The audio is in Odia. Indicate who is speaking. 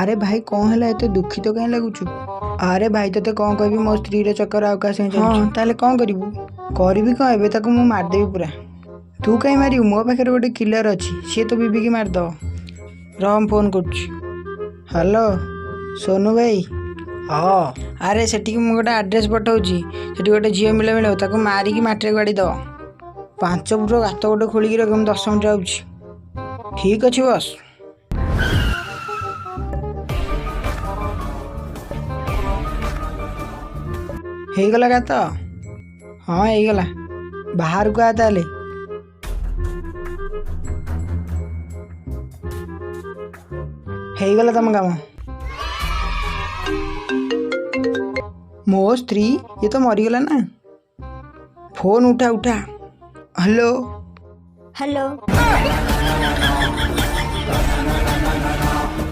Speaker 1: ଆରେ ଭାଇ, କ'ଣ ହେଲା? ଏତେ ଦୁଃଖିତ କାହିଁ ଲାଗୁଛୁ? ଆରେ ଭାଇ, ତୋତେ କ'ଣ କହିବି, ମୋ ସ୍ତ୍ରୀର ଚକ୍କର ଆଉ କାହା ସାଙ୍ଗେ। ହଁ, ତାହେଲେ କ'ଣ କରିବୁ? କରିବି କ'ଣ, ଏବେ ତାକୁ ମୁଁ ମାରିଦେବି ପୁରା। ତୁ କାହିଁ ମାରିବୁ? ମୋ ପାଖରେ ଗୋଟେ କିଲର ଅଛି, ସିଏ ତୋ ବିବିକି ମାରିଦେବ। ରହ, ମୁଁ ଫୋନ୍ କରୁଛି। ହ୍ୟାଲୋ ସୋନୁ ଭାଇ। ହଁ, ଆରେ ସେଠିକି ମୁଁ ଗୋଟେ ଆଡ୍ରେସ୍ ପଠାଉଛି, ସେଠି ଗୋଟେ ଝିଅ ମିଳିବ, ତାକୁ ମାରିକି ମାଟିରେ ଗାଡ଼ି ଦେବ। 5 ଫୁଟ ଗାତ ଗୋଟେ ଖୋଳିକି ରଖ, ମୁଁ 10 ମିନିଟ୍ ଆଉଛି। ଠିକ୍ ଅଛି ବସ୍। ହେଇଗଲା ଗାତ? ହଁ, ହେଇଗଲା। ବାହାରକୁ ଆ ତାହେଲେ। ହେଇଗଲା ତମ କାମ। ମୋ ସ୍ତ୍ରୀ, ଇଏ ତ ମରିଗଲା ନା। ଫୋନ୍ ଉଠା, ଉଠା। ହ୍ୟାଲୋ।
Speaker 2: ହ୍ୟାଲୋ।